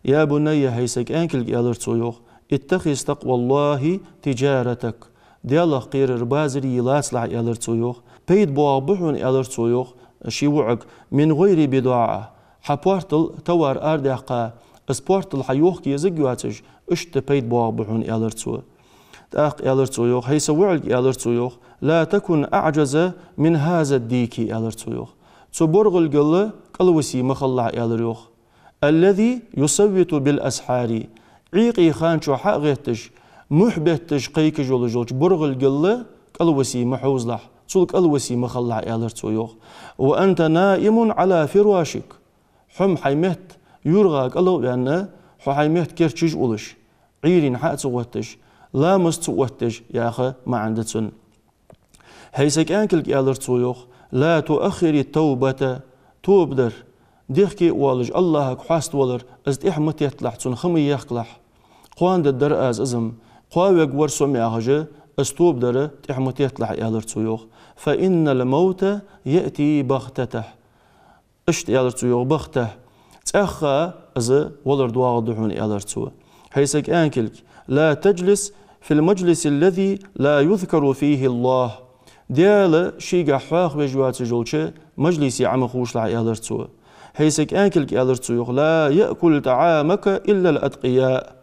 يا بني, хӀай са кӀаьнкилг, аьлар цо йоах, اتخذ تقوى الله تجارتك. Даьлах кхерар базар е лацалахь, аьлар цо йоах. Пайда боагӀа ба хьона, аьлар цо йоах, ший воӀага, من غير بضاعة. Хьа портал, товар арадаьккха, из портал хьа йохка езарг йоацаш, иштта пайда боагӀа ба хьона, аьлар цо. ТӀаккха аьлар цо йоах, хӀай са воӀилг, аьлар цо йоах, لا تكن أعجز من هذا الديك, аьлар цо йоах. Цу боргӀилгал кӀалвисе ма хилалахь, аьлар йоах. الذي يصوت بالأسحار. Ӏуйкъе хана чу хьа а гӀетташ, мухь бетташ кхайкаш йолаш йолча боргӀилгал кӀалвисе ма хьовзалахь, цул кӀалвисе ма хилалахь, аьлар цо йоах. وأنت نائم على فراشك. Хьо-м хьай метта юргӀа кӀал а ваьнна, хьо хьай метта керчаш улаш, Ӏуйрийна хьа а ца гӀотташ, ламаз ца отташ, яха маӀан да цун. ХӀай са кӀаьнкилг, аьлар цо йоах, لا تؤخر التوبة, тоба дар, дехке а воалаш, АллахӀага хьаставалар, из тӀехьа ма тетталахь, цунна ха ма ехкалахь. Кхоана дергдар аз из-м, кхоавергвар со-м яхаш, из тоба дар тӀехьа ма тетталахь, аьлар цо йоах. فإن الموت يأتي بغتة. Иштта аьлар цо йоах, بغتة. ЦӀаьхха из валар доагӀаргда хьона, аьлар цо. ХӀай са кӀаьнкилг, لا تجلس في المجلس الذي لا يذكر فيه الله. Даьла шийгахь хьоахавеш йоацаш йолча мажлисе Ӏо ма ховшалахь, аьлар цо. ХӀай са кӀаьнкилг, аьлар цо йоах, لا يأكل طعامك إلا الأتقياء.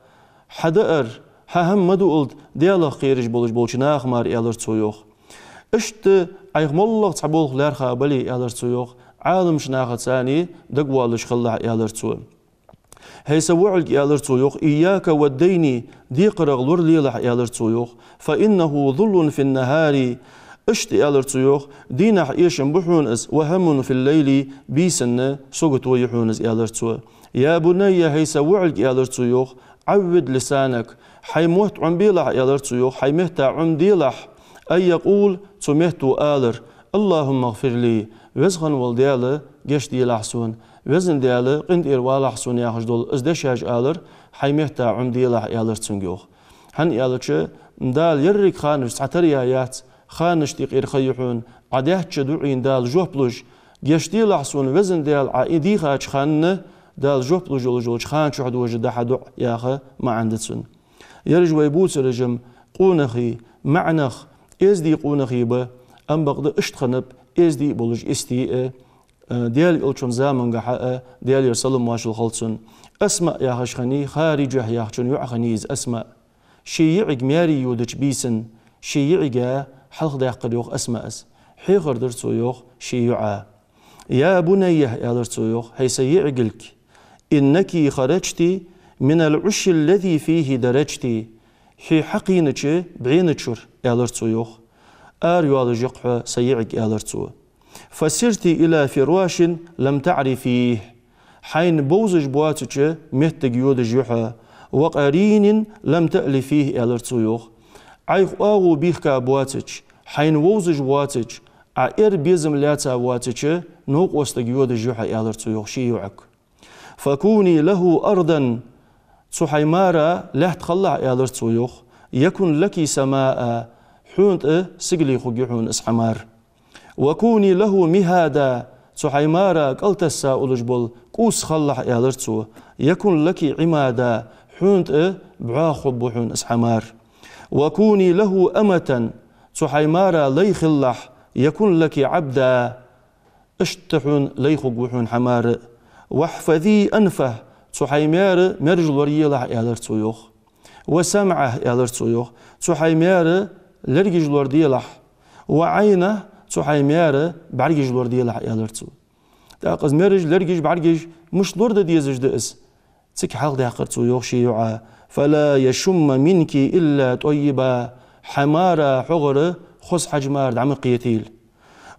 Хьа даар, хьа хӀама ма дуалда Даьлах кхераш болаш болча наха мара, аьлар цо йоах. Иштта Ӏайха моллагӀа цхьа болх лаьрхӀа бале, аьлар цо йоах, Ӏаламча нахаца дагавоалаш хилалахь, аьлар цо. ХӀай са воӀилг, аьлар цо йоах, إياك والدين, декхарах лоралелахь, аьлар цо йоах, فإنه ظل في النهار. Иштта аьлар цо йоах, дийнахьа эшам ба хьона из, وهم في الليل, бийсанна сагото я хьона из, аьлар цо. يا بني, хӀай са воӀилг, аьлар цо йоах, عود لسانك, хьай мотт Ӏомабелахь, аьлар цо йоах, хьай метта Ӏомаделахь, أن يقول, цу метто алар, اللهم اغفر لي, Веза хинна вола Даьла, гешт делахь сона, Веза Даьла, къинтӀера валахь сона, яхаш дола из дешаш алар, хьай метта Ӏомаделахь, аьлар цунга йоах. ХӀана аьлча, Дала еррига ханаш цхьатарра яц, ханашта юкъера ха я хьона, Ӏа деттача дуӀайна Дала жоп луш, гешт делахь сона, Веза Даьла, Ӏа из дийхача хана Дала жоп луш йолаш йолча хана чу дожаргда хьа дуӀа, яха маӀан да цун. Ераш вай бувцараш-м къонахий, маӀа нах, эздий къонахий ба, ам бакъда иштта хиннаб эздий болаш истий а, э, Даьла Элчан замангахьа а, Даьлера салам-моаршал хилда цунна. Асмаъ яхаш хиннай, Хариджа яхачун йоӀ хиннай из Асмаъ. Ший йиӀиг маьре йодача бийсан, ший йиӀига хьалхадаьккхар йоах Асмаъас. Хьехар дир цо йоах ший йоӀа. يا بني, аьлар цо йоах, хӀай са йиӀигалг, إنك خرجت من العش الذي فيه درجت. Хьо хьакхийнача бӀенна чура, аьлар цо йоах. Ара йоалаш я-кх хьо, са йиӀиг, аьлар цо. فسرت إلى فراش لم تعرفيه. Хьайна бовзаш боацача меттага йодаш я хьо. وقرين لم تألفيه, аьлар цо йоах. Ӏайха оагӀув бийхка боацача, хьайна вовзаш воацача, Ӏа эр безам лаьца воацача новкъостага йодаш я хьо, аьлар цо йоах ший йоӀага. فكوني له أرضا, цу хьай мара лаьтта хилалахь, аьлар цо йоах, يكن لك سماء, хьона тӀа сигале хургья хьона из хьа мара. وكوني له مهادا, цу хьай мара кӀалтесса улаш бола кӀувс хилалахь, аьлар цо, يكن لك عمادا, хьона тӀа бӀоагӀа хургба хьона из хьа мара. وكوني له أمة, цу хьай мара лай хилалахь, يكن لك عبدا, иштта хьона лай хургва хьона хьа мара. واحفظي أنفه, цу хьай мара мержа лораелахь, аьлар цо йоах. وسمعه, аьлар цо йоах, цу хьай мара лергаш лораделахь. وعينه, цу хьай мара бӀаргаш лораделахь, аьлар цо. ТӀаккха из мержа, лергаш, бӀаргаш мишта лораде дезаш да из? Цига хьалхадаьккхар цо йоах ший йоӀа: فلا يشم منك إلا طيبا, хьа мара хьогара хоза хьаж мара дӀа ма кхетийла.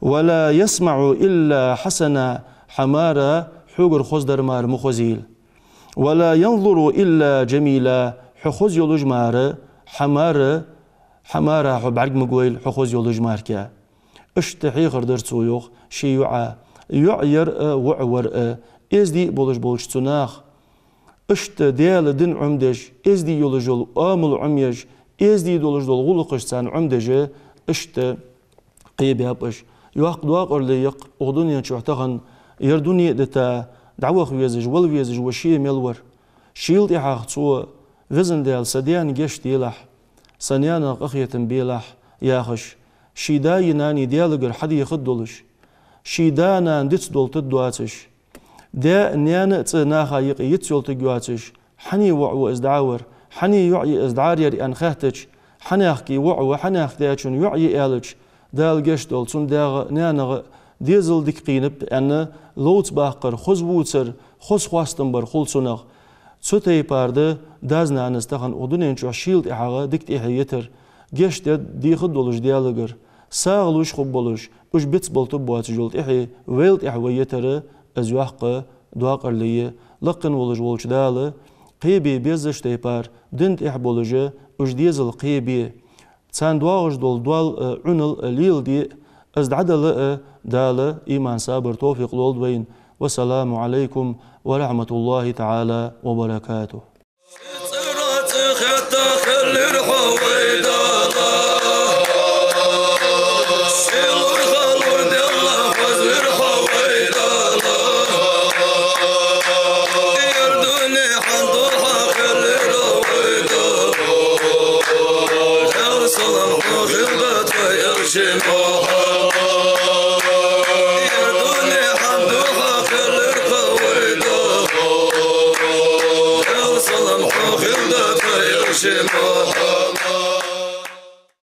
ولا يسمع إلا حسنا, хьа мара хьогара хоза дар мара ма хозийла. ولا ينظر إلا جميلا, хьо хоза йолаш мара, хьа мара, хьа мара хьо бӀарг ма гойла, хьо хоза йолаш мара-кх. Иштта хьехар дир цо йоах ший йоӀа. ЙоӀ яр а, воӀ вар а, эздий болаш болча цу наха. Иштта Даьла дина Ӏомадеш, эздий йолаш йола оамал Ӏомаеш, эздий долаш дола гӀулакхаш царна Ӏомадеш, иштта кхебаьб уж. Йоккха докъарле я-кх укх дунен чухь тахан, ер дуне а дита, дӀаваха везаш, вала везаш ва ше мел вар. Шийла тӀехьагӀа цо: «Везан Даьла, са даьна гешт делахь, са наьнага къахетам белахь», — яхаш, ший даи нанеи Даьлагара хьадехаргдолаш, ший да-нана дицдолийтаргдоацаш, даь а наьна а цӀи наха юкъе йицйолийтаргйоацаш, хьанна воӀ ва из дӀавар, хьанна йоӀ я из дӀараяр аьнна хаьттача, хьанехк воӀ ва, хьанехк даьчун йоӀ я аьлча, Дала гешт долда цун даьга а, наьнага а, дезал дика кхийнаб аьнна, ловца баккхар, хоза вувцар, хоза хоастам бар хул цунах. Цу тайпара да дас-нанас тахан укх дунен чухь шийла тӀехьагӀа дика тӀехье йитар, гешт де дехаргдолаш Даьлагара, сагӀа луш хургболаш, уж бицболийтаргбоацаш йола тӀехье вайла тӀехьа вай йитар, из йоккха докъарле я. Лакхе волаш волча Дала кхебе беззача тайпара дина тӀехьа болаш уж дезал кхебе. Царна доагӀаш дола доал а, Ӏунал а леладе а, из дӀадала а Дала иман, сабар, товфикъ лолда вайна. والسلام عليكم ورحمة الله تعالى وبركاته.